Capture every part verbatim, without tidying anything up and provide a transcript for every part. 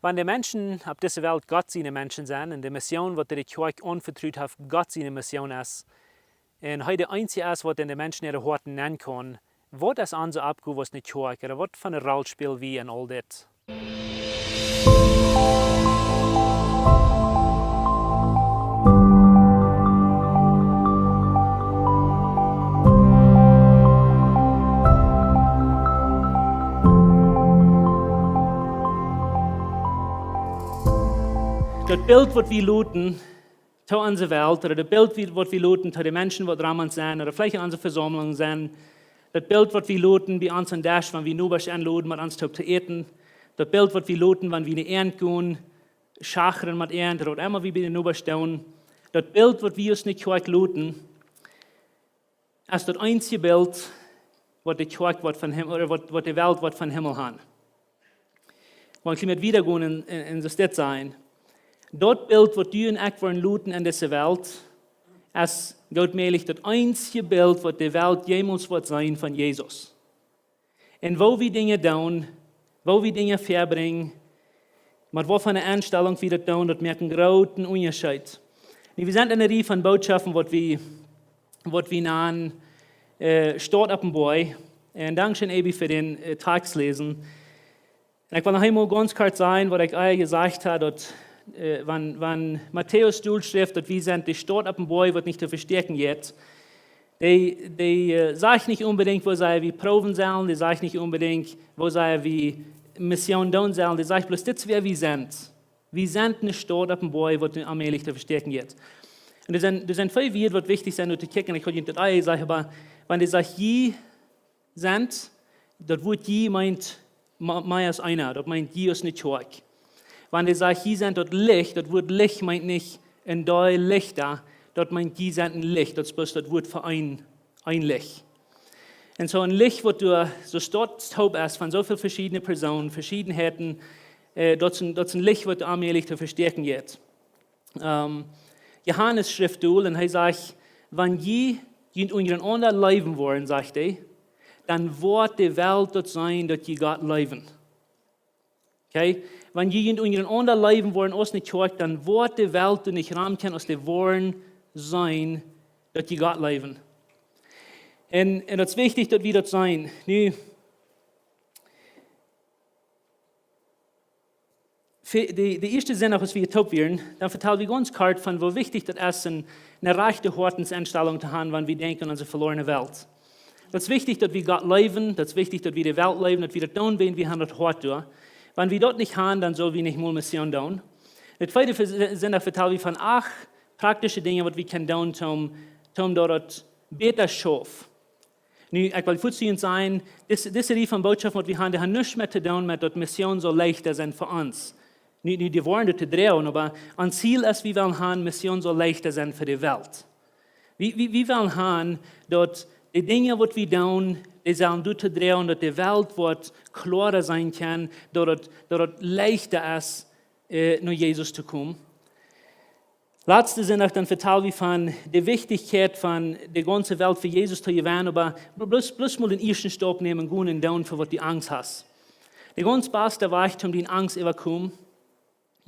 Wan de Menschen opp dise Welt Gott siene Menschen sent un de Mission, waut de Kjoakj aunvetrut haft, Gott siene Mission es, un hee de eensje es, waut en de Menschen äare Hoaten nenn kaun, waut es onse Oppgow aus ne Kjoakj, ooda waut fa ne Roll späl wie en aul dit? Daut Bilt, waut wie loten to onse Welt, ooda daut Bilt, wie- waut wie loten to de Menschen, waut rom ons sent, ooda veleicht en onse Vesaumlunk sent, daut Bilt, waut wie loten bie ons aum Desch, wan wie Nobasch enloden, met ons toop to äten, daut Bilt, waut wie loten, wan wie no äant gonen, schachren met äant, ooda waut emma wie bie de Nobasch doonen, daut Bilt, waut wie aus ne Kjoakj loten, es daut eensje Bilt, waut de Kjoakj woat von Himmel, ooda waut, waut de Welt woat von Himmel han. Wan wie met wieda gonen en, en, en soo dit sennen, daut Bilt, waut du un ekj woaren loten en dise Welt, es goot mäajlich daut eensje Bilt, waut de Welt jemols woat seenen von Jesus. Un woo wie Dinja doonen, woo wie Dinja väabrinjen, met waut fa ne Enstalunk wie daut doonen, daut moakt eenen grooten Unjascheet. Nu, wie sent en ne Rieej von Bootschoften, waut wie, waut wie nanen, äh, Staut opp een Boajch. Un dankscheen, Ebi, fa dän, äh, Tekst läsen. Un ekj well noch eemol gaunz kort sajen, waut ekj ea jesajcht hab, daut, äh, wan, wan Matäus doa schrift, daut wie sent de Staut opp een Boajch, waut nich to vestäakjen jeit, dee, dee, äh, sajcht nich onbedinjt, woo see wie proowen sellen, dee sajcht nich onbedinjt, woo see wie Mission doonen sellen, dee sajcht bloos, dit es wäa wie sent. Wie sent ne Staut opp een Boajch, waut onmäajlich to vestäakjen jeit. Un doa sent, doa sent väl Wieed, waut wichtich sent, om to kjikjen. Ekj haud junt daut ea jesajcht, oba wan dee sajcht, jie sent, daut Wuat jie meent ma-, mea aus eena, daut meent jie aus ne Kjoakj. Wan dee sajcht, jie sent daut Licht, daut Wuat Licht meent nich een Deel Lichta, daut meent jie sent een Licht, daut es bloos daut Wuat fa een, een Licht. Un soo een Licht, waut doa soo staut toop es von soo väl veschiedne Persoonen, Veschiedenheiten, äh, daut es een, daut es een Licht, waut onmäajlich to vestäakjen jeit. Ähm, Johanes schrift doa, un hee sajcht, wan jie junt unjarenaunda leewen woaren, sajcht hee, dan woat de Welt daut seenen, daut jie Gott leewen. Okay? Wan jie junt unjarenaunda leewen woaren aus ne Kjoakj, dan woat de Welt doa nich rankjennen, aus dee woaren seenen, daut jie Gott leewen. Un, un daut es wichtich, daut wie daut seenen. Nu, Fe-, de, de ieeschte Sindach, aus wie toop wieren, dan vetald wie gaunz kort von, woo wichtich daut es, een, ne rajchte Hoatensenstalunk to han, wan wie denkjen aun onse velorne Welt. Daut es wichtich, daut wie Gott leewen, daut es wichtich, daut wie de Welt leewen, daut wie daut doonen, wan wie han daut Hoat doa. Wan wie daut nich han, dan sell wie nich mol Mission doonen. De tweede Ve-, Sindach vetald wie von acht praktische Dinja, waut wie kjennen doonen, om, om daut daut bäta schauft. Nu, ekj well fuaz sajen, dise, dise Rieej von Bootschoften, waut wie han, dee han nuscht mea to doonen met daut Mission saul leichta sennen fa ons. Nu, nu, dee woaren daut to droagen, oba ons Ziel es, wie wellen han, Mission saul leichta sennen fa de Welt. Wie, wie, wie wellen han, daut de Dinja, waut wie doonen, dee sellen doatoo droagen, daut de Welt woat kloara seenen kjennen, daut et, daut et leichta es, äh, no Jesus to komen. Latsten Sindach dan vetald wie von de Wichtichkjeit von de gaunze Welt fa Jesus to jewennen, oba bl-, bloos, bloos mol dän ieeschten Staup nämen, gonen un doonen fa waut du Angst hast. De gaunz baste Wajch, om diene Angst äwakomen,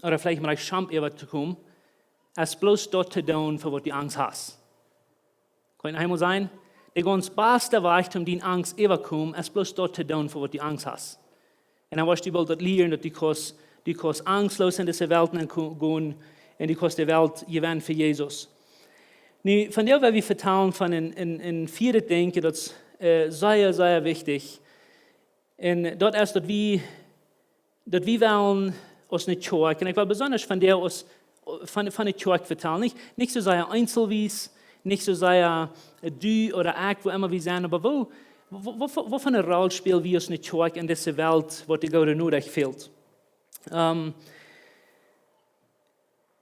ooda veleicht mol Schamt äwatokomen, es bloos daut to doonen fa waut du Angst hast. Kaun eemol sennen, de gaunz baste Wajch, om diene Angst äwakomen, es bloos daut to doonen fa waut du Angst hast. Un dan woascht du boolt daut lieren, daut du kaust, du kaust angstloos en dise Welt nenn ko-, gonen un du kaust de Welt jewennen fa Jesus. Nu, vondoag well wie vetalen von een, een, een vieedet Dinkj, daut es, äh, sea, sea wichtich. Un daut es daut wie, daut wie wellen aus ne Kjoakj, un ekj well besonda von de, aus, von, von ne Kjoakj vetalen, nich, nich soo sea eenzelwies, nich soo sea, äh, du ooda ekj, woo emma wie sent, oba woo, woo, woo, woo, woo fa ne Roll späl wie aus ne Kjoakj en dise Welt, waut de goode Norecht fält? Ähm,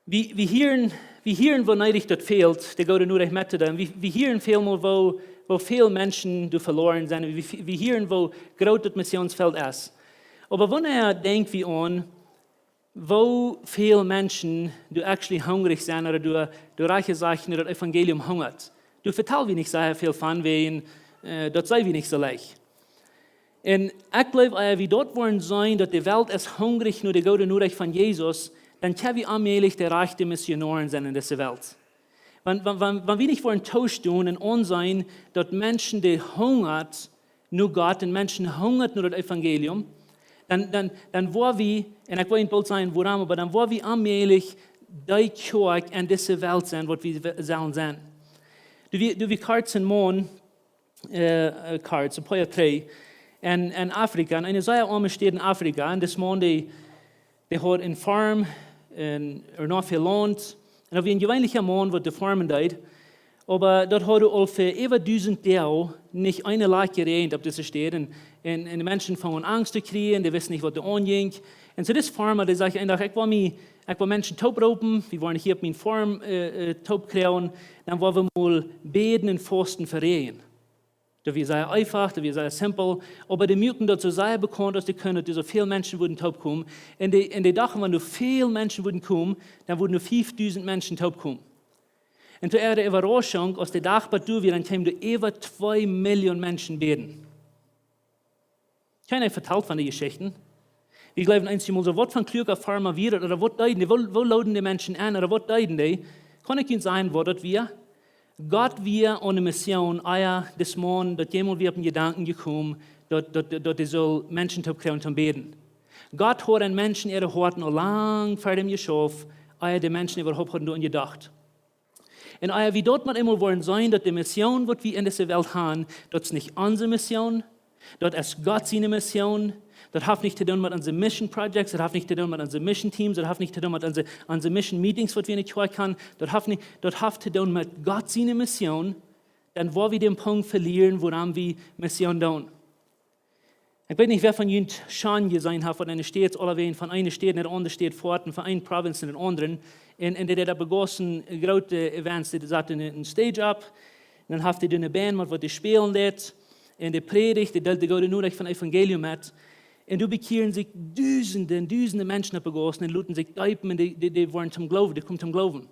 wie, wie hieren, wie hieren, woo needich daut fält, de goode Norecht mettodeelen. Wie, wie hieren väl mol, woo, woo väl Menschen doa veloaren sent. Wie, wie hieren, woo groot daut Missionsfelt es. Oba wanea denkj wie aun, woo väl Menschen doa actually hungrich sent ooda doa, doa rajcht jesajcht no daut Evangelium hungren? Doa vetalen wie nich sea väl von, wäajen, äh, daut seenen wie nich soo leicht. Un ekj jleew, ea wie daut woaren seenen, daut de Welt es hungrich no de goode Norecht von Jesus, dan kjenn wie onmäajlich de rajchte Missionoaren sennen en dise Welt. Wan, wan, wan, wan wie nich woaren toostonen un aunseenen, daut Menschen dee hungren no Gott un Menschen hungren no daut Evangelium, dan, dan, dan woa wie, un ekj well nich boolt sennen wuarom, oba dan woa wie onmäajlich dee Kjoakj en dise Welt sennen, waut wie we-, sellen sennen. Doa wia, doa wia kort een Maun, äh, äh, kort, een poa Joa trigj, en, en Afrika, en eene sea oame Staut en Afrika, un dis Maun dee, dee haud eene Farm, en, ooda noch väl Launt, un daut wia een jeweenlicha Maun waut de Farmen deed, oba daut haud aul fa äwa dusent Doag nich eene Lakj jeräajent opp dise Staut, un, un, un de Menschen fungen Angst to kjrieen, dee wisten nich waut doa aunjinkj. Un soo dis Farma, dee säd een Dach: "Ekj well mie, ekj well Menschen tooproopen, wie woaren hia opp miene Farm, äh, äh, toopkjrieen, dan woa wie mol bäden un fausten fa Räajen." Daut wia sea eefach, daut wia sea simpel, oba dee muaken daut soo sea bekaunt aus dee kunnen, daut doa soo väl Menschen wudden toopkomen. Un dee, un dee dochten, wan doa väl Menschen wudden komen, dan wudden doa fiefdusent Menschen toopkomen. Un to äare Äwaraschunk, aus de Dach bat doa wia, dan kjeemen doa äwa twee Million Menschen bäden. Kjeena vetalt von dee Jeschichten. Wie jleewen eenjemol soo, waut fa een kluaka Farma wia daut, ooda waut deeden dee, woo, woo looden dee Menschen aun, ooda waut deeden dee? Kaun ekj junt sajen, waut daut wia? Gott wia aune Mission, ea dis Maun daut jemols wia opp een Jedanken jekomen, daut, daut, daut dee sull Menschen toopkjrieen toom bäden. Gott haud en Menschen äare Hoaten aul lang ver däm jeschauft, ea de Menschen äwahaupt hauden doaraun jedocht. Un ea wie daut mau eemol woaren seenen, daut de Mission, waut wie en dise Welt haben, daut es nich onse Mission, daut es Gott siene Mission. Daut haft nich to doonen met onse Mission Projects, daut haft nich to doonen met onse Mission Teams, daut haft nich to doonen met onse, onse Mission Meetings, waut wie en de Kjoakj haben. Daut haft nich, daut haft to doonen met Gott siene Mission. Dan woa wie dän Punkt velieren, wuarom wie Mission doonen. Ekj weet nich, wäa von junt Sean jeseenen haft, waut en de States aulawäajen von eene Staut no de aundre Staut foat un von eene Provinz no de aundre. Un, un dee deed opp de Gaussen groote Events, dee saut een, een Stage opp. Un dan haft hee doa eene Band met waut dee spälen deed. Un dee prädicht, dee deelt de goode Norecht von Evangelium met. Un doa bekjieren sikj dusende un dusende Menschen opp de Gaussen un loten sikj deepen un dee, dee, dee woaren toom Gloowen, dee komen toom Gloowen.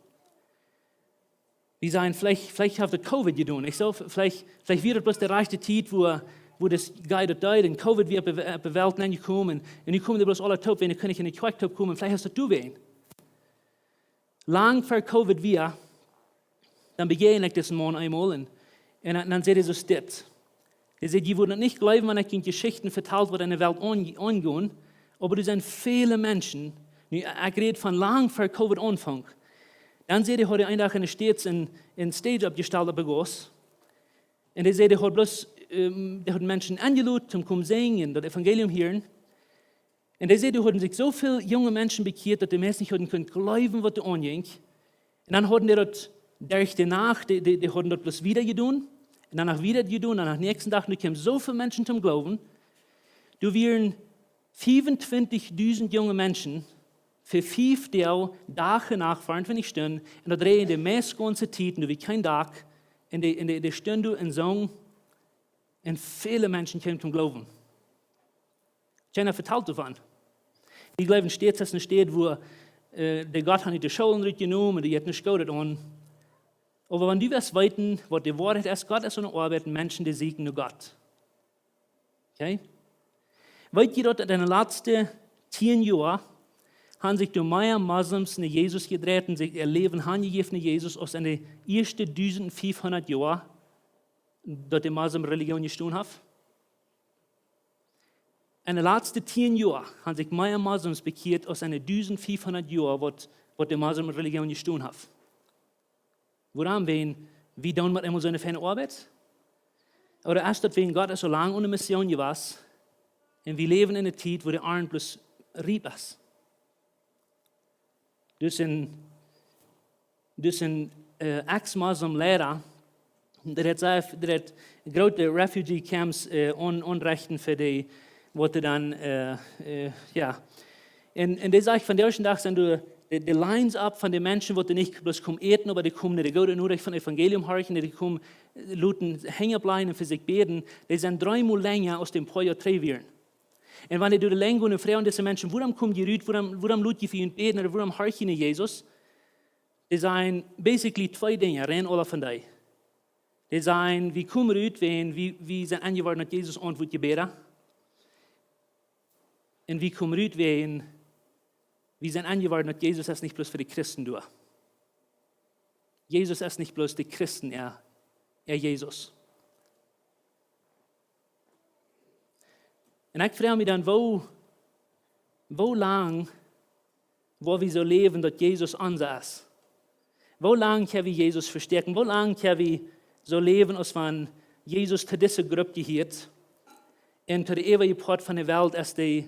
Wie sajen, veleicht, veleicht haft daut Covid jedonen, nich soo? Veleicht, veleicht wia daut bloos de rajchte Tiet, wua, wua dis Guy daut deed, un Covid wia opp de, opp de Welt aunjekomen, un nu komen dee bloos aule toop, wan dee kunnen en de Kjoakj toopkomen, veleicht es daut doawäajen. Lang ver Covid wia, dan bejäajen ekj disen Maun eemol un, un dan, dan säd hee soo dit. Hee säd: "Jie wudden daut nich jleewen, wan ekj junt Jeschichten vetal, waut en de Welt aun-, aunjeit, oba doa sent väle Menschen, nu, ekj räd von lang ver Covid aunfunk." Dan säd hee, haud hee een Dach en de States een, een Stage oppjestalt opp de Gauss. Un hee säd, hee haud bloos, ähm, hee haud Menschen enjeloden, toom komen sinjen, daut Evangelium hieren. Un hee säd, doa hauden sikj soo väl junge Menschen bekjieet, daut dee meist nich hauden kunt jleewen, waut doa aunjinkj. Un dan hauden dee daut derch de Nacht, dee, dee, dee hauden daut bloos wieda jedonen. Un dan noch wieda jedonen, dan noch näakjsten Dach, nu kjeemen soo väl Menschen toom Gloowen. Doa wieren fiefuntwintichdusent junge Menschen fa fief Doag, Dach un Nacht, veeauntwintich Stunden. Un daut räajend de meist gaunze Tiet, un doa wia kjeen Dak. Un dee, un dee, dee stunden doa un sungen. Un väle Menschen kjeemen toom Gloowen. Kjeena vetalt doavon. Wie jleewen, States es eene Staut, wua, äh, de Gott haft de Schoolen rutjenomen, dee haft nuscht Goodet aun. Oba wan du west weeten, waut de Woarheit es, Gott es aun de Oabeit, Menschen dee sieekjen no Gott. Okay? Weet jie daut, daut en de latste tieen Joa haben sikj doa mea Moslems no Jesus jedreit un sikj äa Läwen hanjejäft no Jesus aus en de ieeschte dusent fiefhundat Joa, daut de Moslem Religion jestonen haft? En de latste tieen Joa haben sikj mea Moslems bekjieet aus en de dusent fiefhundat Joa, waut, waut de Moslem Religion jestonen haft. Wuarom? Wäajen wie doonen met eemol soone feine Oabeit? Ooda es daut wäajen Gott es soo lang aune Mission jewast un wie läwen en eene Tiet, wua de Arnt bloos riep es? Dus een, dus een, äh, Ex-Moslem Liera, dee haft, dee haft groote Refugee Camps, äh, aun, aunrechten fa dee, waut dan, äh, äh, jo. Un, un dee sajcht, vondoag dän Dach sent de, de, de Lines opp von de Menschen, waut nich bloos komen äten, oba dee komen no de goode Norecht von Evangelium horchen, dee komen, äh, loten Henj opplajen un fa sikj bäden. Dee sent dree mol lenja aus dee een poa Joa trigj wieren. Un wan dee doa de Lenj gonen un froagen dise Menschen: "Wuarom kjemt jie rut, wuarom, wuarom lot jie fa junt bäden, ooda wuarom horcht jie no Jesus?" Dee sajen basically twee Dinja, rein aula von dee. Dee sajen: "Wie komen rut, wäajen wie, wie sent enjeworden, daut Jesus auntwuat Jebäda." Un wie komen rut wäajen, wie sent enjeworden, daut Jesus es nich bloos fa de Christen doa. Jesus es nich bloos de Christen äa, äa Jesus. Un ekj froag mie dan, woo, woo lang woa wie soo läwen, daut Jesus ons es? Woo lang kjenn wie Jesus vestäakjen? Woo lang kjenn wie soo läwen, aus wan Jesus to dise Grupp jehieet un to de äwaje Poat von de Welt es, dee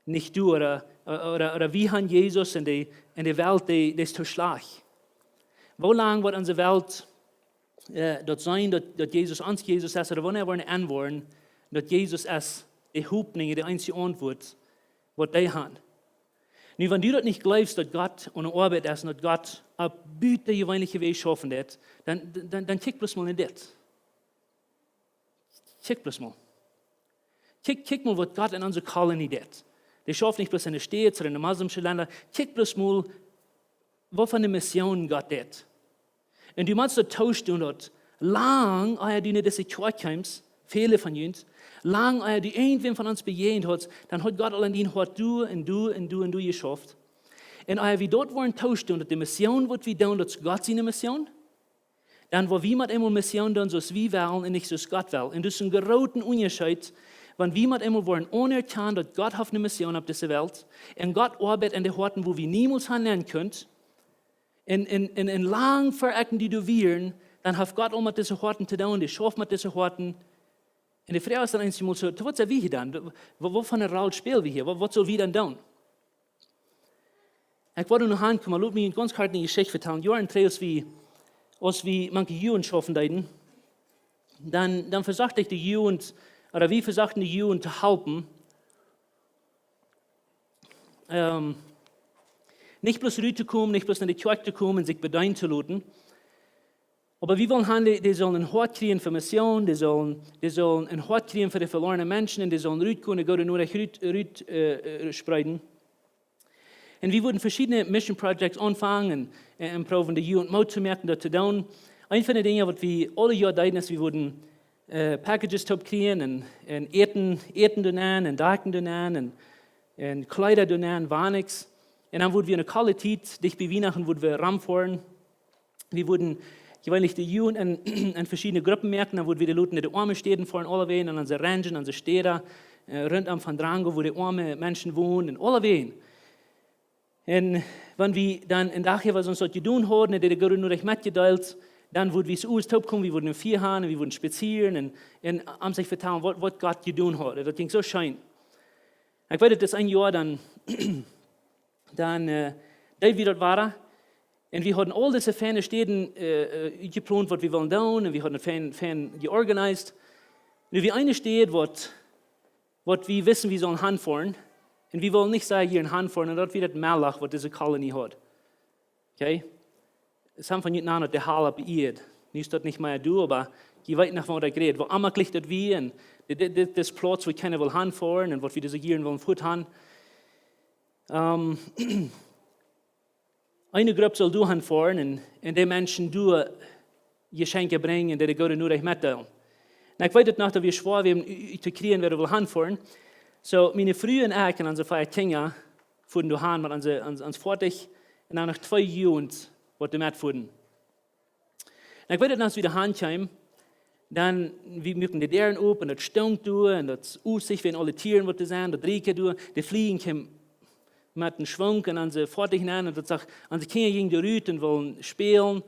nich doa, ooda, ooda, ooda wie han Jesus un de, un de Welt, dee, dee es too schlajcht? Woo lang woat onse Welt, äh, daut seenen, daut, daut Jesus ons Jesus es, ooda wanea woaren enwoaren, daut Jesus es de Hopninj, de eensje Auntwuat, waut dee han? Nu, wan du daut nich jleefst, daut Gott aune Oabeit es un daut Gott opp butajeweenelje Wäaj schaufen deit, dan, dan, dan kjikj bloos mol en dit. Kjikj bloos mol. Kjikj, kjikj mol, waut Gott en onse Kolonie deit. Dee schauft nich bloos en de States ooda en de moslemsche Lenda. Kjikj bloos mol, waut fa eene Mission Gott deit. Un du motst daut toostonen, daut lang ea du no dise Kjoakj kjeemst, väle von junt, lang ea du irjentwäm von ons bejäajent hast, dan haud Gott aul en dien Hoat doa un doa un doa un doa jeschauft. Un ea wie daut woaren toostonen, daut de Mission, waut wie doonen, daut es Gott siene Mission, dan woa wie met eemol Mission doonen, soo aus wie wellen un nich soo aus Gott well. Un daut es een grooten Unjascheet, wan wie met eemol woaren aunerkjanen, daut Gott haft eene Mission opp dise Welt un Gott oabeit en de Hoaten, wua wie niemols han nämen kunt. Un, un, un, un lang ver ekj un du doa wieren, dan haft Gott aul met dise Hoaten to doonen, dee schauft met dise Hoaten. Un de Froag es dan eensjemol soo, to waut sent wie hia dan? Waut, waut fa eene Roll späl wie hia? Waut, waut sell wie dan doonen? Ekj wull noch aunkomen, lot mie gaunz kort eene Jeschicht vetalen. Joaren trigj, aus wie, aus wie mank de Jugend schaufen deeden, dan, dan vesocht ekj de Jugend, ooda wie vesochten de Jugend to halpen, ähm, nich bloos rut to komen, nich bloos no de Kjoakj to komen un sikj bedeenen to loten. Oba wie wullen han, dee, dee sellen een Hoat kjrieen fa Mission, dee sellen, dee sellen een Hoat kjrieen fa de veloarne Menschen un dee sellen rutgonen, de goode Norecht rut, rut, äh, äh, spreeden. Un wie wudden veschiedne Mission Projects aunfangen un, un proowen de Jugend Moot to moaken, daut to doonen. Eent von de Dinja, waut wie aule Joa deeden, es, wie wudden, äh, Packages toop kjrieen un, un Äten, Äten doa nenn un Dakjen doa nenn un, un Kjleeda doa nenn, Wanichs. Un dan wudd wie eene koole Tiet, dicht bie Wienachten, wudd wie romfoaren. Wie wudden jeweenlich de Jugend en, en veschiedne Gruppen moaken, dan wudd wie dee loten no de oame Städen foaren, aulewäajen, en onse Ranchen, onse Städa, äh, runtom von Durango, wua de oame Menschen wonen, un aulewäajen. Un wan wie dan een Dach hia, waut ons daut jedonen hauden, un dee de goode Norecht metjedeelt, dan wudd wie soo toopkomen, wie wudden een Fia han, un wie wudden spazieren, un, un aun sikj vetalen, waut, waut Gott jedonen haud. Daut jinkj soo scheen. Ekj weet, daut es een Joa dan dan, äh, deed wie daut wada. Un wie hauden aul dise feine Städen, äh, äh, utjeplont, waut wie wullen doonen. Un wie hauden fein, fein jeorganized. Nu wia eene Städ, waut, waut wie wisten, wie sellen hanfoaren. Un wie wullen nich sajen, hia hanfoaren. Un daut wia daut Mellach, waut dise Kolonie haud. Okay? Daut es von junt aun, daut de Hal opp de Ieed. Nu es daut nich mea doa, oba jie weeten noch, waut ekj räd. Woo onjemaklich daut wia un dit, dit, dit es Plauz, wua kjeena well hanfoaren un waut wie dise Jieren wellen fuat han. Ähm, eene Grupp sull doa hanfoaren un, un de Menschen doa Jeschenkja brinjen, dee de goode Norecht metdeelen. Nu, ekj weet daut noch, daut wia schwoa, wäm to kjrieen, wäa well hanfoaren. Soo, miene Fru un ekj un onse fiew Kjinja fuaren doa han met onse, ons, ons Foatich un dan noch twee Jugend, waut doa metfuaren. Un ekj weet daut, aus wie doa han kjeemen, dan, wie muaken de Däaren op un daut stunk doa un daut Utsicht, wiels aule Tieren, waut doa sent, daut rieekjt doa, de Flieajen kjeemen met een Schwunk en onse Foatich nenn un daut sach, onse Kjinja jinjen doa rut un wullen spälen.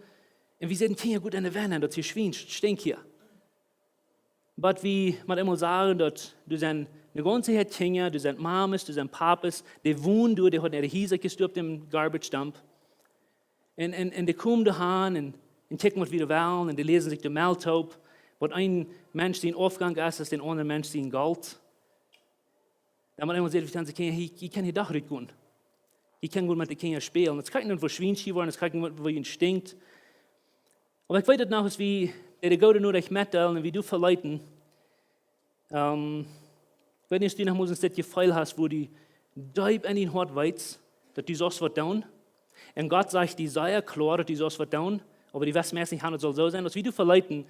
Un wie säden: "Kjinja, goot enne Wenj nenn, daut es hia schwiensch, stinkjt hia." Waut wie met eemol sagen, daut doa sent eene gaunze Häad Kjinja, doa sent Mames, doa sent Papes, dee wonen doa, dee hauden äare Hiesa jestoapt em Garbage Dump. Un, un, un dee komen doa han un, un kjikjen, waut wie doa wellen, un dee läsen sikj de Melt toop, waut een Mensch sien Aufgank es, es dän aundren Mensch sien Golt. Dan met eemol säd wie: "Jie kjennen hia, jie kjennen hia doch rutgonen. Jie kjennen goot met de Kjinja spälen. Daut es kjeen, woo schwiensch jie woaren, daut es kjeen, woo junt stinkt." Oba ekj weet daut noch, aus wie de, de goode Norecht metdeelden un wie doa veleeten, ähm, ekj weet nich, aus du noch mol dit Jefeel hast, wua du deep en dien Hoat weetst, daut du sust waut doonen. Un Gott sajcht die sea kloa, daut du sust waut doonen, oba du weetst meist nich, daut saul soo sennen. Aus wie doa veleeten,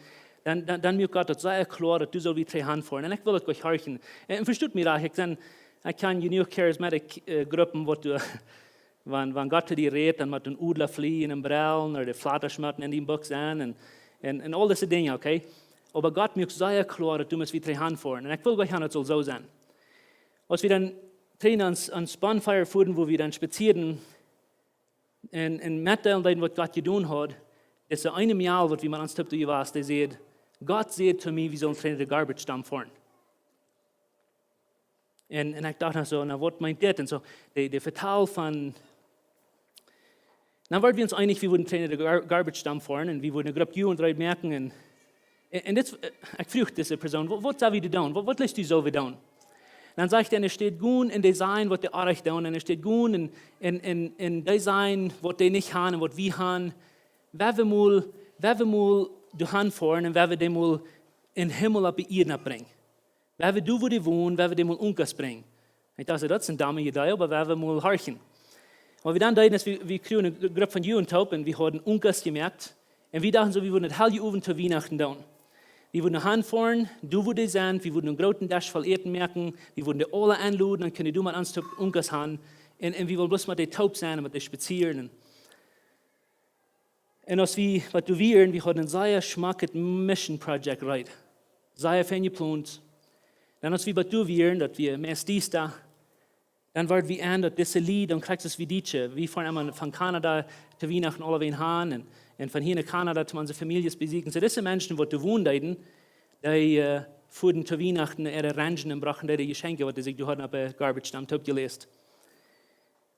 dan, dan, dan muak Gott daut sea kloa, daut du sust wada trigj hanfoaren. Un ekj well daut jlikj horchen. Un, un vestot mie rajcht, ekj sie Ekj kjan jenuach charismatic Gruppen, waut doa, wan, wan Gott to die rät, dan met een Odla flieen un een Brell, ooda de Flattasch motten en dien Buck sennen un, un, un aul dise Dinja, okay? Oba Gott muak sea kloa, daut du must wie trigj hanfoaren. Un ekj well goanich han, daut saul soo sennen. Aus wie dan trigj aun, aun Bonfire fuaren, wua wie dan spazieeden, un, un metdeelen deeden, waut Gott jedonen haud, es de eene Mejal, waut wie met ons toop doa jewast, dee säd: "Gott säd to mie, wie sellen trigj no de garbage dump foaren." Un, un ekj docht noch soo: "Na, waut meent dit?" Un soo, dee, dee vetald von, dan worden wie ons eenich, wie wudden trigj no de gar-, garbage dump foaren un wie wudden eene Grupp Jugend reed moaken un Un, un dit, eh, ekj fruach dise Persoon: "Waut, waut sell wie doonen? Waut, waut läst du, sell wie doonen?" Un dan sajcht hee: "Enne Städ gonen un dee sajen, waut dee oajch doonen, enne Städ gonen un, un, un, un dee sajen, waut dee nich han un waut wie han, woa wie mol, woa wie mol doa hanfoaren un woa wie dee mol em Himmel opp de Ieed brinjen. Woa wie doa, wua dee wonen, woa wie dee mol Unkas brinjen." Ekj docht soo: "Daut es eene domme Idee, oba woa wie mol horchen." Waut wie dan deeden es, wie, wie kjrieejen eene Gru-, Grupp von Jugend toop un wie hauden Unkas jemoakt. Un wie dochten soo, wie wudden daut aule Owent to Wienachten doonen. Wie wudden hanfoaren, doa wua dee sent, wie wudden eenen grooten Desch voll Äten moaken, wie wudden dee aula enloden, dan kunnen dee doa met ons toop Unkas han. Un, un wie wullen bloos met dee toop sennen un met dee spazieren. Un aus wie, waut doa wieren, wie hauden een sea schmocket Mission Project reed. Sea fein jeplont. Dan aus wie waut doa wieren, daut wia meist Diesta, dan worden wie en, daut dise Lied, dan kjrichst du wie Dietsche. Wie foaren emma von Kanada to Wienachten aulawäajen han un, un von hia no Kanada, om onse Famieljes besieekjen. Soo dise Menschen, waut doa wonen deeden, dee, eh, fuaren to Wienachten äare Ranchen un brochten dee de Jeschenkje, waut dee sikj doa hauden opp de garbage dump toopjeläst.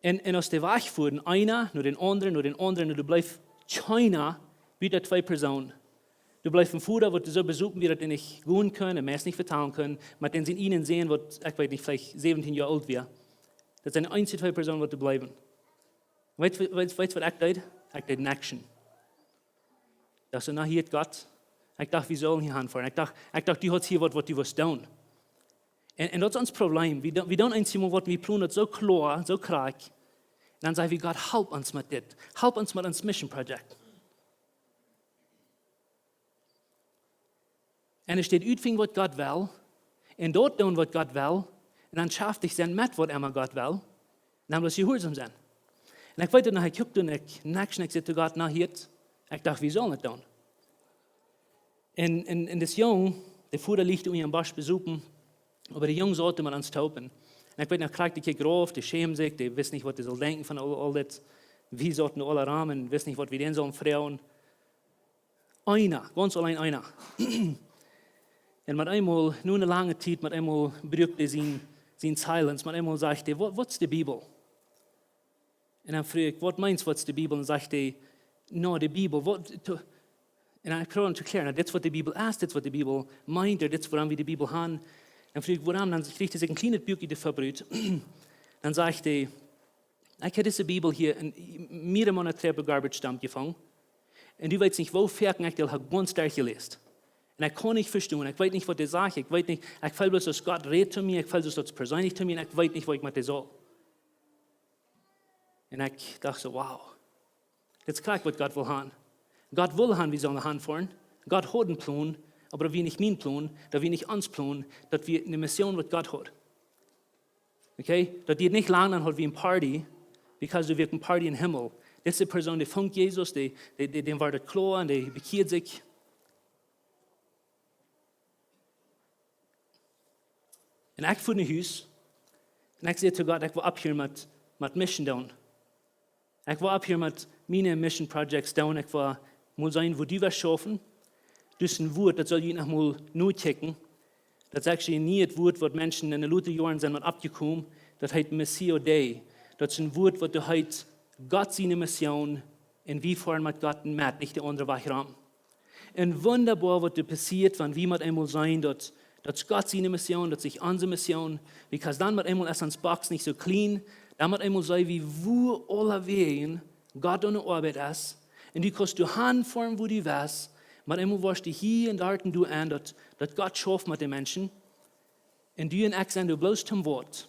Un, un aus dee wajch fuaren, eena no dän aundren, no dän aundren, un doa bleef kjeena, buta twee Persoonen. Doa bleef een Voda, waut soo besopen wia, daut hee nich gonen kunn un meist nich vetalen kunn, met dän sien eenen Sän, waut, ekj weet nich, veleicht säwentieen Joa oolt wia. Daut sent de eensje twee Persoonen, waut doa bleewen. Weetst, weetst, weetst, waut ekj deed? Ekj deed action. Daut es, na, hia es Gott. Ekj docht, wie sellen hia hanfoaren. Ekj docht, ekj docht, du hast hia waut, waut du wust doonen. Un, un daut es ons Problem. Wie doo-, wie doonen eemol waut, wie plonen daut soo kloa, soo krakjt. Un dan saj wie: "Gott, help ons met dit. Help ons met ons Mission Project." Enne Städ utfinjen, waut Gott well, un daut doonen, waut Gott well, un dan schaftich sennen met waut emma Gott well, un dan bloos jehuarsom sennen. Un ekj weet daut noch, ekj kjikj doa un ekj, un ekj säd to Gott: "Na, hia, ekj docht, wie sellen daut doonen." Un, un, un dis Jung, de Voda licht unja een Bosch besopen, oba de Jung saut met ons toop. Un ekj weet noch krakjt, dee kjikjt rauf, dee schämd sikj, dee wist nich, waut dee sull denkjen von aul, aul dit. Wie sauten aula rom un wisten nich, waut wie dän sullen froagen. Eena, gaunz auleen eena. Un met eemol, no eene lange Tiet, met eemol bruak dee sien, sien silence, met eemol sajcht dee: "Waut, waut es de Bibel?" Un dan fruach ekj: "Waut meenst, waut es de Bibel?" Un sajcht dee: "No, de Bibel, waut, to-," un dan ekj proowd to erkjläaren: "Na, dit es, waut de Bibel es, dit es, waut de Bibel meent, dit es, wuarom wie de Bibel han." Dan fruach ekj: "Wuarom?" Dan kjrieech hee sikj een kjlienet Buak doavon rut. Dan sajcht dee: "Ekj hab dise Bibel hia en, miere Moonat trigj opp de garbage dump jefungen. Un du weetst nich, woo foaken ekj dee aul hab gaunz derchjeläst. Un ekj kaun nich vestonen, ekj weet nich, waut dee sajcht, ekj weet nich, ekj feel bloos, daut Gott rät to mie, ekj feel, daut es perseenlich to mie, un ekj weet nich, waut ekj met dee saul." Un ekj docht soo: "Wow, dit es krakjt, waut Gott well han." Gott well han, wie sellen hanfoaren. Gott haud een Plon, oba daut wia nich mien Plon, daut wia nich ons Plon, daut wia eene Mission, waut Gott haud. Okay? Daut dieed nich lang, dan haud wie een Party, because doa wia een Party em Himmel. Dise Persoon, dee funk Jesus, dee, dee, dee, däm wort daut kloa un dee bekjieed sikj. Un ekj fua no Hus, un ekj säd to Gott: "Ekj well opphieren met, met Mission doonen. Ekj well opphieren met miene Mission Projects doonen. Ekj well mol seenen, woo du west schaufen." Daut es een Wuat, daut saul jie noch mol notkjikjen. Daut es actually een nieet Wuat, waut Menschen en de latste Joaren sent met oppjekomen. Daut heet Missio Dei. Daut es een Wuat, waut doa heet: Gott siene Mission, un wie foaren met Gott met, nich de aundre Wajch rom. Un wundaboa, waut doa passieet, wan wie met eemol seenen, daut, daut es Gott siene Mission, daut es nich onse Mission. Because dan met eemol es ons Box nich soo kjlien, dan met eemol seenen wie, woo aulawäajen Gott aun de Oabeit es. Un du kaust doa hanfoaren, wua du west, met eemol woascht du hia un doa un doa enn, daut, daut Gott schauft met de Menschen. Un du un ekj sent doa bloos toom Wuat.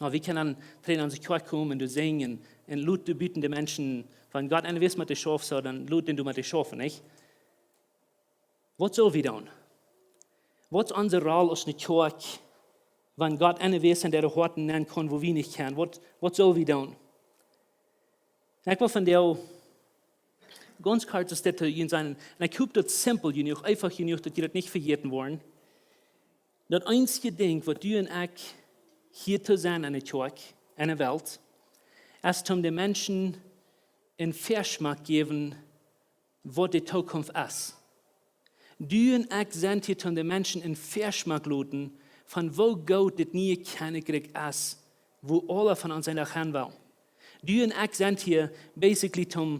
Nu, wie kjennen dan trigj en onse Kjoakj komen un doa sinjen un, un lot doa buten de Menschen, wan Gott enne wist met dee schaufen sull, dan lot dän doa met dee schaufen, nich? Waut sell wie doonen? Waut es onse Rol aus eene Kjoakj? Wan Gott enne Wesen dee de Hoaten nenn kaun, wua wie nich kjennen, waut, waut sell wie doonen? Un ekj well vondoag gaunz kort aus dit to junt sajen, un ekj hop daut es simpel jenuach, eefach jenuach, daut jie daut nich vejäten woaren. Daut eensje Dinkj waut du un ekj hia to sennen enne Kjoakj, enne Welt, es om de Menschen een Väaschmack jäwen, waut de Tookunft es. Du un ekj sent hia om de Menschen een Väaschmack loten von woo goot dit niee Kjennichrikj es, wua aule von ons eenen Dach han wellen. Du un ekj sent hia basically om,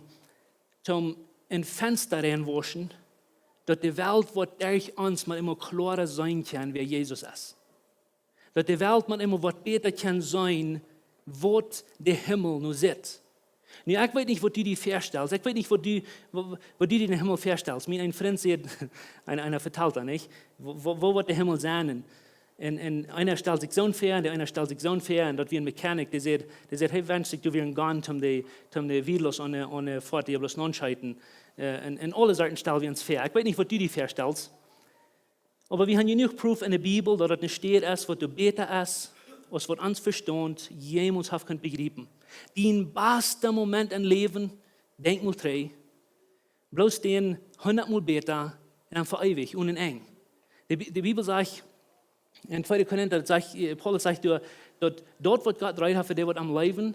om een Fensta nenn to wauschen, daut de Welt waut derch ons mau emma kloara seenen kaun, wäa Jesus es. Daut de Welt mau emma waut bäta kaun seenen, waut de Himmel nu sitt. Nu, ekj weet nich waut du die väastalst. Ekj weet nich waut du, waut, waut du die dän Himmel väastalst. Mien een Frint säd, een, eena vetalt daut, nich? Woo, woo, woo woat de Himmel sennen? Un, un, un eena stalt sikj soon väa, un de eena stalt sikj soon väa, un daut wia een Mechanic, dee säd, dee säd, hee wenscht sikj, doa wia een Gun om de, om de Wheels aun de, aun de Foatieej bloos nenn to schieten. Äh, un, un aule Sorten stalen wie ons väa. Ekj weet nich waut du die väastalst. Oba wie han jenuach Proof enne Bibel, daut et eene Städ es, waut doa bäta es, aus waut ons Vestaunt jemols haft kunt bejriepen. Dien basta Moment em Läwen, denkj mol trigj, bloos dän hundatmol bäta un dan fa eewich, onen Enj. De Bi-, de Bibel sajcht, en tweede Korinta, daut sajcht, äh, Paulus sajcht doa, daut, daut waut Gott reed haft fa dee waut am leewen,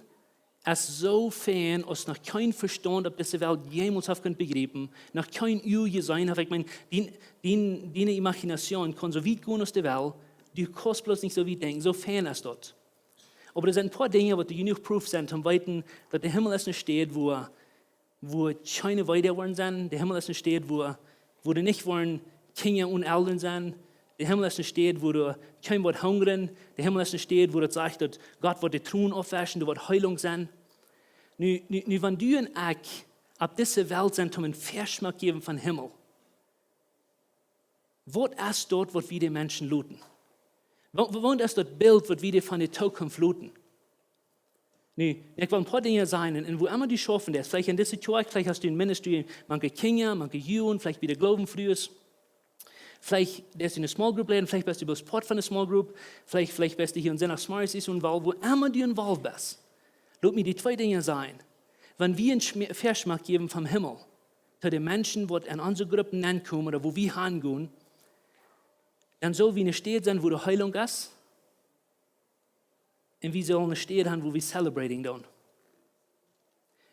es soo fein aus noch kjeen Vestaunt opp dise Welt jemols haft kunt bejriepen, noch kjeen Uag jeseenen haft. Ekj meen, dien, dien, diene Imagination kaun soo wiet gonen aus dee well, du kaust bloos nich soo wiet denkjen, soo fein es daut. Oba doa sent een poa Dinja waut doa jenuach Proof sent om weeten daut de Himmel es eene Städ wua, wua kjeene Weedoag woaren sennen. De Himmel es eene Städ wua, wua doa nich woaren Kjinja onen Elren sennen. De Himmel es eene Städ wua doa kjeen woat hungren. De Himmel es eene Städ wua daut sajcht daut Gott woat de Tronen oppwauschen, doa woat Heelunk sennen. Nu, nu, nu, wan du un ekj opp dise Welt sent om een Väaschmack jäwen von Himmel, waut es daut waut wie de Menschen loten? Wa-, wa-, waut es daut Bilt waut wie dee von de Tookunft loten? Nu, ekj well een poa Dinja sajen, un, un wua emma du schaufen deist, veleicht en dise Kjoakj, veleicht hast du een Ministry mank de Kjinja, mank de Jugend, veleicht bie de Gloowenfrues, veleicht deist du eene Small Group leiden, veleicht best du bloos Poat von eene Small Group, veleicht, veleicht best du hia en Sindach zemorjes involved, wua emma du involved best. Lot mie die twee Dinja sajen. Wan wie een Schma-, Väaschmack jäwen vom Himmel, to de Menschen waut en onse Gruppen nenkomen ooda wua wie han gonen, dan sell wie eene Städ sennen wua de Heelunk es. Un wie sellen eene Städ han wua wie celebrating doonen.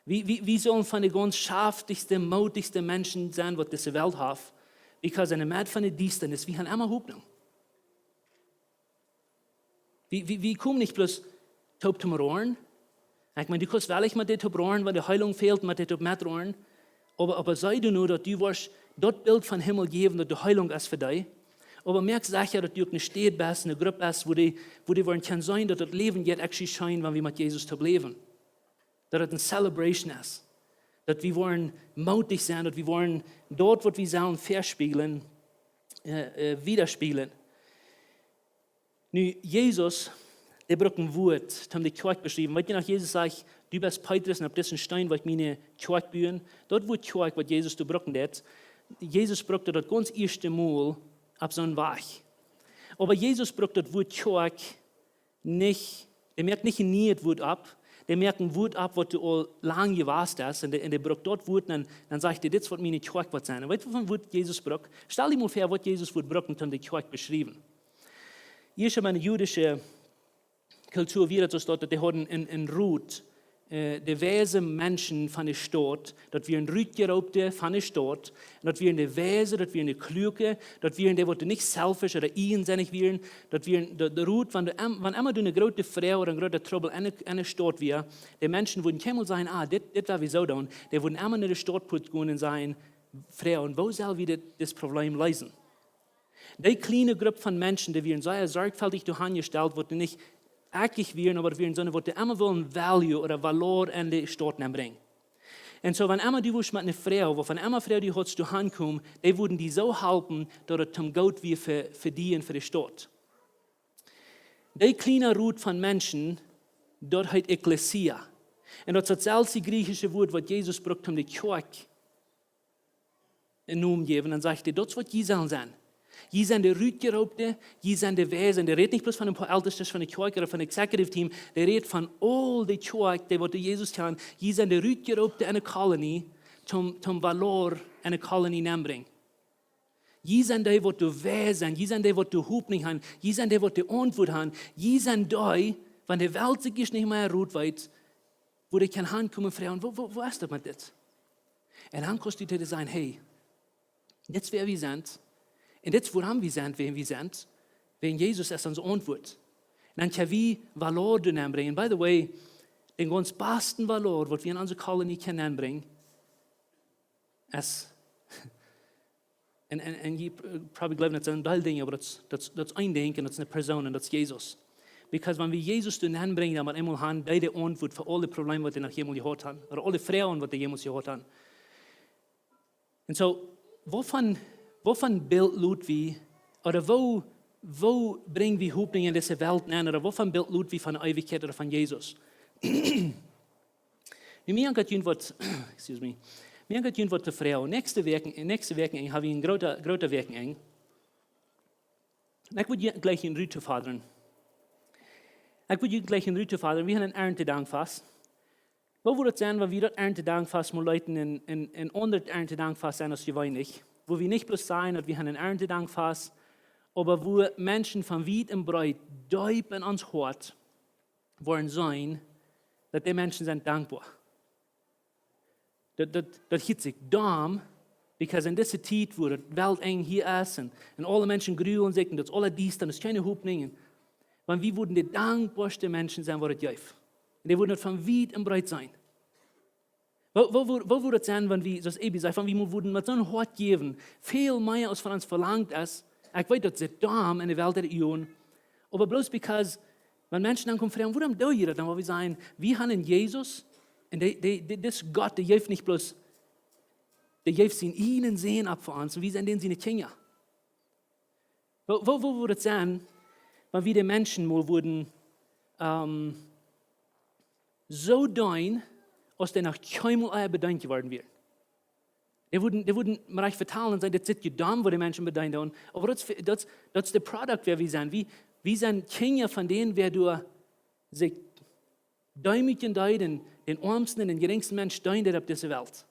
Wie, wie, wie sellen von de gaunz schaftichste, moodichste Menschen sennen waut dise Welt haft, because en de Med von de Diestanis, wie han emma Hopninj. Wie, wie, wie komen nich bloos toop toom roaren. Ekj meen, du kaust wellich met dit toop roaren, wan de Heelunk fält, met dit toop met roaren. Oba, oba see du nu daut du woascht daut Bilt von Himmel jäwen, daut de Heelunk es fa die. Oba moak secha daut du uk eene Städ best, eene Grupp best, wua dee, wua dee woaren kjennen seenen daut daut Läwen jeit actually scheen, wan wie met Jesus toop läwen. Daut et eene celebration es. Daut wie woaren moodich sennen, daut wie woaren daut waut wie sellen väaspieejlen, äh, äh, wiedaspieejlen. Nu, Jesus, dee brukt een Wuat, om de Kjoakj beschriewen. Weet jie noch, Jesus sajcht: "Du best Petrus un opp disen Steen well ekj miene Kjoakj buen." Daut Wuat Kjoakj waut Jesus doa brukt, daut, Jesus brukt daut gaunz ieeschte Mol opp soon Wajch. Oba Jesus brukt daut Wuat Kjoakj nich, dee moakt nich een nieet Wuat opp, dee moakt een Wuat opp waut doa aul lang jewast es, un dee, un dee brukt daut Wuat, un dan, dan sajcht hee: "Dit es waut miene Kjoakj woat sennen." Un weet jie waut fa een Wuat Jesus brukt? Stal die mol väa waut Jesus wudd brucken om de Kjoakj beschriewen. Ieescht en de judische Kultua wia daut soo, daut dee hauden een, een Rot, äh, de weise Menschen von de Staut, daut wieren Rutjeroopte von de Staut, un daut wieren de Weise, daut wieren de Kluake, daut wieren dee waut nich selfish ooda ieejensennich wieren, daut wieren de, de Rot, wan de, em-, wan emma doa eene groote Froag ooda een groota Trubbel en de, en de Staut wia, de Menschen wudden kjeenmol sajen: "Ah, dit, dit woa wie soo doonen." Dee wudden emma no de Stautpoat gonen un sajen, froagen: "Woo sell wie dit, dit Problem leesen?" Dee kjliene Grupp von Menschen, dee wieren sea sorjfaltich doahan jestalt, waut nich ekjlich wieren, oba wieren soone waut emma wullen Value ooda Valor en de Staut nenbrinjen. Un soo, wan emma du wurscht met eene Froag, ooda wan emma Froag du haudst doahan komen, dee wudden die soo halpen daut et toom goot wia fa, fa die un fa de Staut. Dee kjliene Rot von Menschen, daut heet Ekklesia. Un daut es daut selwje griechische Wuat waut Jesus brukt om de Kjoakj een Nomen jäwen, dan sajcht hee: "Daut es waut jie sellen sennen. Jie sent de rutjeroopte, jie sent de Weisen. Dee rät nich bloos von een poa Eltestasch von de Kjoakj ooda von executive team, dee rät von aul de Kjoakj, dee waut doa Jesus kjanen. Jie sent de rutjeroopte enne Kolonie, toom, toom Valor enne Kolonie nenbrinjen. Jie sent dee waut doa Weisen, jie sent dee waut doa Hopninj han, jie sent dee waut doa Auntwuat han, jie sent dee, wan de Welt sikj ieescht nich mea rut weet, wua dee kjennen hankomen un froagen: "Woo, woo, woo es daut met dit?" Un dan kaust du dee sajen: "Hey, dit es wäa wie sent. Un dit es wuarom wie sent, wäa wie sent. Wäajen Jesus es onse Auntwuat." Un dan kjenn wie Valor doa nenbrinjen. By the way, dän gaunz basten Valor, waut wie enne Kolonie kjennen nenbrinjen, es, un, un, un jie probably jleewen, daut sent een Deel Dinja, oba daut, daut, daut es een Dinkj un daut es eene Persoon un daut es Jesus. Because wan wie Jesus doa nenbrinjen, dan met eemol han dee de Auntwuat fa aule Probleme, waut dee noch jemols jehaut han, ooda aule Froagen, waut dee jemols jehaut han. Un soo, woo von, woo von Bilt lot wie, ooda woo, woo brinj wie Hopninj enne Welt nen, ooda woo von Bilt lot wie von Eewichkjeit ooda von Jesus? Nu, mie haft junt waut, excuse me, mie haft junt waut to froagen. Näakjste Wäakjenenj, näakjste Wäakjenenj ha wie een groota, groota Wäakjenenj. Un ekj wudd junt jlikj hia rut to fodren. Ekj wudd junt jlikj hia rut to fodren. Wie han een Erntedankfast. Woo wudd daut sennen, wan wie daut Erntedankfast mol leeten un, un, un aundasch Erntedankfast sennen aus jeweenlich? Wua wie nich bloos sajen, daut wie han een Erntedankfast, oba wua Menschen von wiet un breet deep en ons Hoat woaren seenen, daut dee Menschen sent dankboa. Daut, daut, daut hieet sikj domm, because en dise Tiet, wua daut Welt enj hia es un, un aule Menschen grulen sikj un daut es aules diesta un daut es kjeene Hopninj. Wan wie wudden de dankboaschte Menschen sennen, waut et jeft. Un dee wudden daut von wiet un breet seenen. Woo, woo, woo, woo wudd daut sennen, wan wie, soo aus Ebi säd, wan wie wudden met soon Hoat jäwen, väl mea aus von ons velangt es? Ekj weet, daut sitt domm enne Welt, daut Ion. Oba bloos because, wan Menschen dan komen froagen: "Wuarom doo jie daut?" Dan woa wie sajen: "Wie han een Jesus, un dee, dee, dee, dis Gott, dee jeft nich bloos, dee jeft sienen eenen Sän opp fa ons, un wie sent dän siene Kjinja." Woo, woo, woo wudd et sennen, wan wie de Menschen mol wudden, ähm, soo deenen, aus dee noch kjeenmol ea bedeent jeworden wieren? Dee wudden, dee wudden mie rajcht vetalen un sajen: "Dit sitt je domm, woo dee Menschen bedeent doonen." Oba daut es, daut es, daut es de Product, wäa wie sent. Wie, wie sent Kjinja von dän, wäa doa sikj deemootjen deed, dän, dän oamsten un dän jerinjsten Mensch deenen deed opp dise Welt.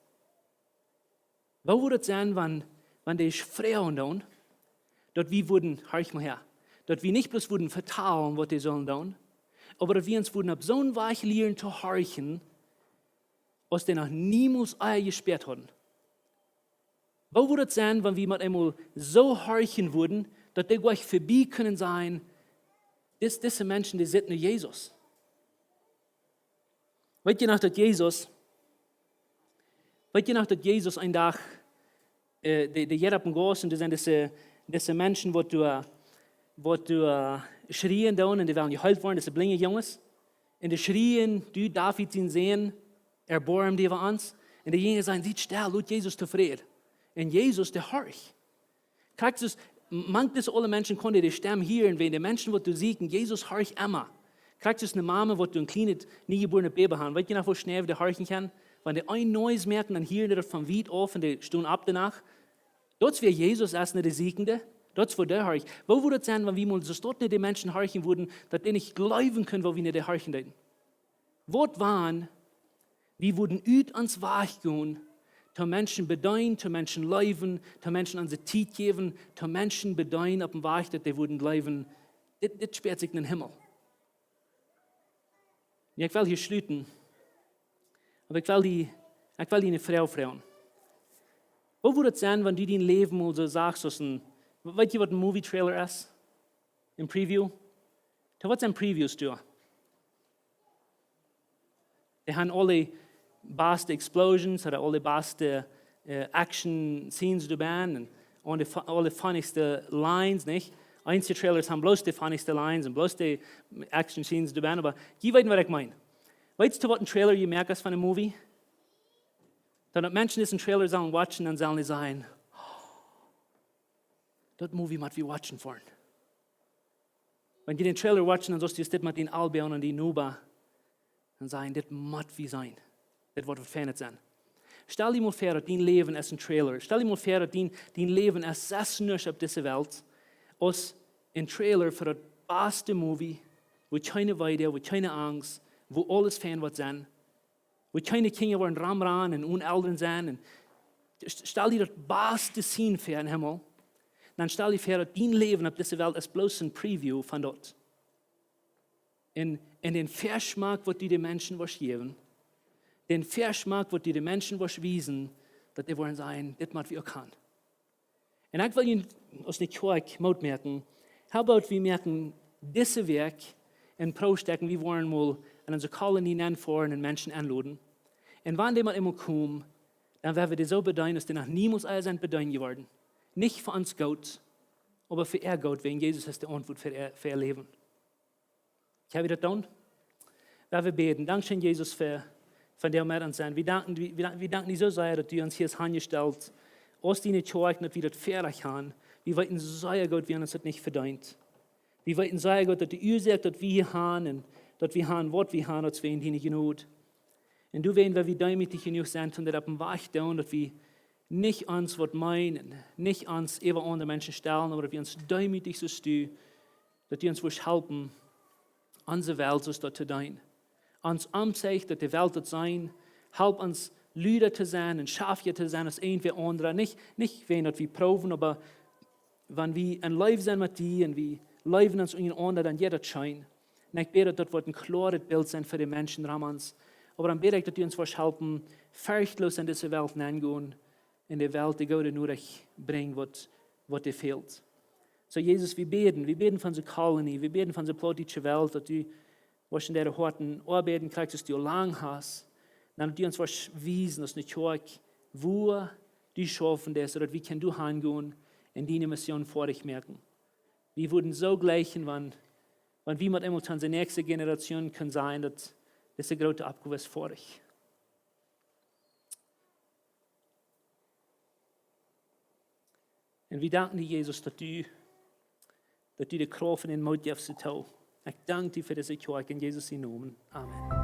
Woo wudd et sennen, wan, wan dee froagen doonen, daut wie wudden, horch mol häa, daut wie nich bloos wudden vetalen, waut dee sullen doonen, oba daut wie ons wudden opp soon Wajch lieren to horchen, aus dee noch niemols ea jespäat hauden? Woo wudd et sennen, wan wie met eemol soo horchen wudden, daut dee jlikj verbie kunnen sajen: "Dis, dise Menschen, dee sitten no Jesus"? Weet jie noch, daut Jesus, weet jie noch, daut Jesus een Dach, äh, dee, dee jeit opp dän Gauss un doa sent dise, dise Menschen, waut doa, waut doa schrieen doonen un dee wellen jeheelt woaren, dise blinje Junges. Un dee schrieen: "Du, David sien Sän, erboarm die äwa ons." Un de Jinja sajen: "Siet stell, lot Jesus tofräd." Un Jesus, dee horcht. Krakjt soo aus, mank dise aule Menschen kunnen dee Stemm hieren, wäajen de Menschen, waut doa sieekjen, Jesus horcht emma. Krakjt soo aus eene Mame, waut doa een kjlienet, niejebuarnet Baby haft. Weet jie noch, woo schwoa dee horchen kaun? Wan dee een Noise moaken, dan hieren dee daut von wiet auf un dee stonen opp doano. Daut es wäa Jesus es no de Sieekjende. Daut es woo dee horcht. Woo wudd et sennen, wan wie mol soo stoakj no de Menschen horchen wudden, daut dee nich jleewen kunnen, woo wie no dee horchen deeden? Waut wan, wie wudden ut ons Wajch gonen, to Menschen bedeenen, to Menschen leewen, to Menschen onse Tiet jäwen, to Menschen bedeenen opp een Wajch, daut dee wudden jleewen, dit, dit späat sikj en dän Himmel. Nu, ekj well hia schluten, oba ekj well die, ekj well die eene Froag froagen. Woo wudd et sennen, wan du dien Läwen mol soo sachst aus een, weet jie, waut een Movie Trailer es? Een Preview? Soo, waut sent Previews, du? Dee han aule baste Explosions, ooda aule baste, äh, Action Scenes doabie un, un de fu-, aule funnieste Lines, nich? Eenje Trailers han bloos de funnieste Lines un bloos de Action Scenes doabie, oba jie weeten, waut ekj meen. Weetst du, waut een Trailer jemoakt es von een Movie? Dan daut Menschen disen Trailer sellen watchen, dan sellen dee sajen: "Oh, daut Movie mott wie watchen, Frint." Wan jie dän Trailer watchen, dan sitst du dit met dän Albion un dän Noba un sajen: "Dit mott wie seenen. Dit woat waut Fienet sennen." Stal die mol väa, daut dien Läwen es een Trailer. Stal die mol väa, daut dien, dien Läwen es sest nuscht opp dise Welt aus een Trailer fa daut baste Movie, wua kjeene Wee, wua kjeene Angst, wua aules fein woat sennen, wua kjeene Kjinja woaren romrannen un one Elren sennen. Un st-, stal die daut baste Scene väa em Himmel. Dan stal die väa, daut dien Läwen opp dise Welt es bloos een Preview von daut. Un, un dän Väaschmack, waut du de Menschen woascht jäwen, dän Väaschmack, waut du de Menschen woascht wiesen, daut dee woaren sajen: "Dit mott wie uk han." Un ekj well junt aus eene Kjoakj Moot moaken, how about wie moaken dise Wäakj een Proow stekjen, wie woaren mol en onse Kolonie nenn foaren un Menschen enloden. Un wan dee mol eemol komen, dan woa wie dee soo bedeenen, aus dee noch niemols ea sent bedeent jeworden. Nich fa ons Goot, oba fa äa Goot, wäajen Jesus es de Auntwuat fa äa, fa äa Läwen. Kjenn wie daut doonen? Woa wie bäden. Dankscheen, Jesus, fa, fa dien Mol sennen. Wie danken, wie, wie, wie danken die soo sea, daut du ons hia hast hanjestalt aus diene Kjoakj, daut wie daut väarajcht han. Wie weeten sea goot, wie han ons daut nich vedeent. Wie weeten sea goot, daut de Uasoak, daut wie hia han un daut wie han, waut wie han, daut es wäajen diene Jnod. Un du, wäajen wie deemootich jenuach sent, om daut opp een Wajch doonen, daut wie nich ons waut meenen, nich ons äwa aundre Menschen stalen, oba daut wie ons deemootich soo stu-, daut du ons wurscht halpen, onse Welt soo daut to doonen. Ons Omsicht, daut de Welt daut seenen, halp ons luda to sennen un schaftja to sennen aus irjentwäa aundra. Nich, nich wäajen daut wie proowen, oba wan wie en Leew sent met die un wie leewen ons unjarenaunda, dan jeit daut scheen. Un ekj bäd, daut daut woat een kloaret Bilt sennen fa de Menschen rom ons. Oba dan bäd ekj, daut du ons wurscht halpen, forchtloos en dise Welt nengonen, en de Welt de goode Norecht brinjen, waut, waut dee fält. Soo, Jesus, wie bäden, wie bäden fa onse Kolonie, wie bäden fa onse plautdietsche Welt, daut du wurscht en äare Hoaten oabeiden, krakjt soo aus du aul lang hast. Dan daut du ons wurscht wiesen aus eene Kjoakj, wua du schaufen deist, soo daut wie kjennen doa hangonen un diene Mission foadich moaken. Wie wudden soo jleichen, wan, wan wie met eemol to onse näakjste Generation kjennen sajen, daut dise groote Oppgow es foadich. Un wie danken die, Jesus, daut du, daut du de Krauft un dän Moot jefst doatoo. Ekj dank die fa dise Kjoakj en Jesus sienen Nomen. Amen.